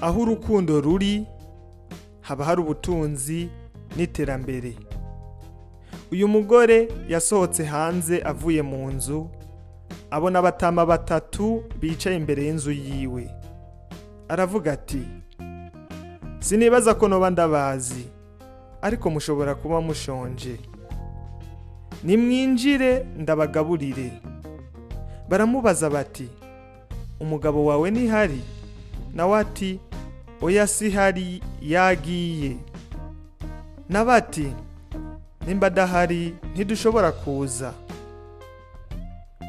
Aho urukundo ruri haba hari ubutunzi n'iterambere. Uyu mugore yasohotse hanze avuye mu nzu, abona abatama batatu bicaye imbere y'inzu yiwe. Aravuga ati: "Sinibaza ko noba ndabazi, ariko mushobora kuba mushonje. Nimwinjire ndabagaburire." Baramubaza bati: "Umugabo wawe ntihari?" Nawe ati: "Oya, sihari, yagiye." Nabo ati: "Nimba adahari ntidushobora kuza."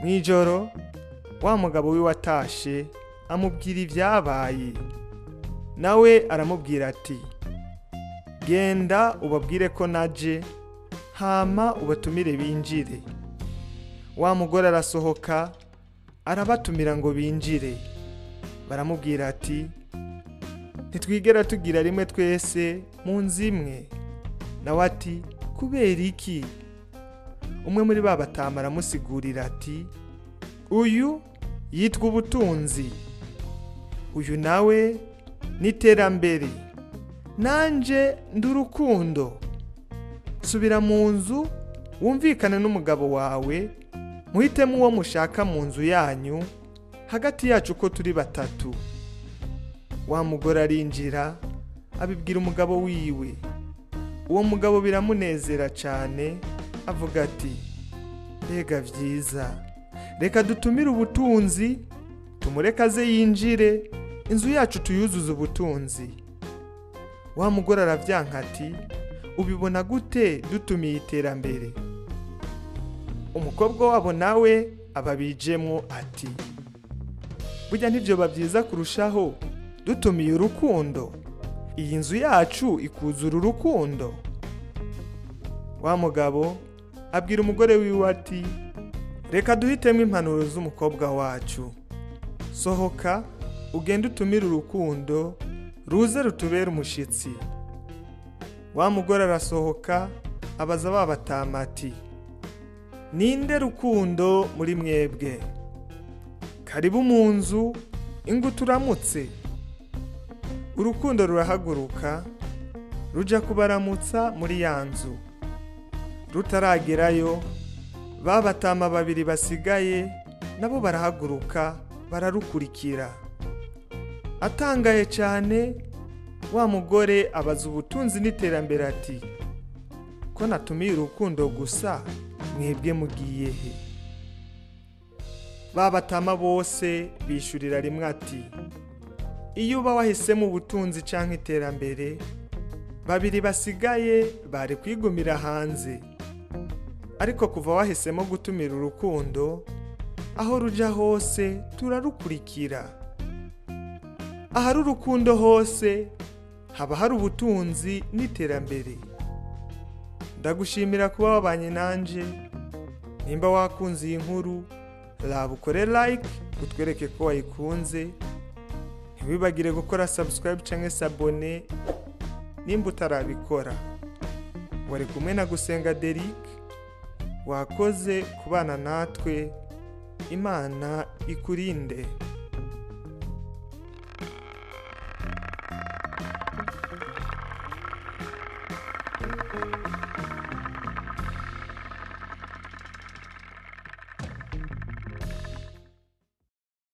Mu ijoro wa mugabo wiwe atashe, amubwira ibyabaye. Nawe aramubwira ati: "Genda ubabwire ko naje, hama ubatumire binjire." Wa mugore arasohoka, arabatumira ngo binjire. Baramubwira ati: "Ntitwigera tugira rimwe twese mu nzu imwe." Nawe ati: "Kubera iki?" Umwe muri ba batama aramusigurira ati: "Uyu yitwa ubutunzi, uyu nawe n'iterambere, nanje ndi urukundo. Subira mu nzu wumvikane n'umugabo wawe, muhitemo uwo mushaka mu nzu yanyu hagati yacu uko turi batatu." Wa mugore arinjira, abibwira umugabo wiwe. Uwo mugabo biramunezera cyane, avuga ati: "Mbega byiza! Reka dutumire ubutunzi, tumureke aze yinjire, inzu yacu tuyuzuze ubutunzi." Wa mugore arabyanka ati: "Ubibona gute dutumiye iterambere?" Umukobwa wabo nawe ababijemwo ati: "Burya ntibyoba byiza kurushaho dutumiye urukundo, iyi nzu yacu ikuzura urukundo?" Wa mugabo abwira umugore wiwe ati: "Reka duhitemo impanuro z'umukobwa wacu. Sohoka ugende utumire urukundo ruze rutubere umushitsi." Wa mugore arasohoka, abaza ba batama ati: "Ninde rukundo muri mwebwe? Karibu mu nzu, ingo turamutse." Urukundo rurahaguruka, ruja kubaramutsa muri ya nzu. Rutaragerayo, ba batama babiri basigaye nabo barahaguruka, bararukurikira. Atangaye cyane, wa mugore abaza ubutunzi n'iterambere ati: "Ko natumiye urukundo gusa, mwebwe mugiye he?" Ba batama bose bishurira rimwe ati: "Iyo uba wahisemo ubutunzi canke iterambere, babiri basigaye bari kwigumira hanze. Ariko kuva wahisemo gutumira urukundo, aho ruja hose turarukurikira." Ahari urukundo hose haba hari ubutunzi n'iterambere. Ndagushimira kuba wabanye nanje. Nimba wakunze iyi nkuru, raba ukore like utwereke ko wayikunze. Ntiwibagire gukora subscribe canke s'abonner nimba utarabikora. Wari kumwe na Gusenga Derick. Wakoze kubana natwe. Imana ikurinde.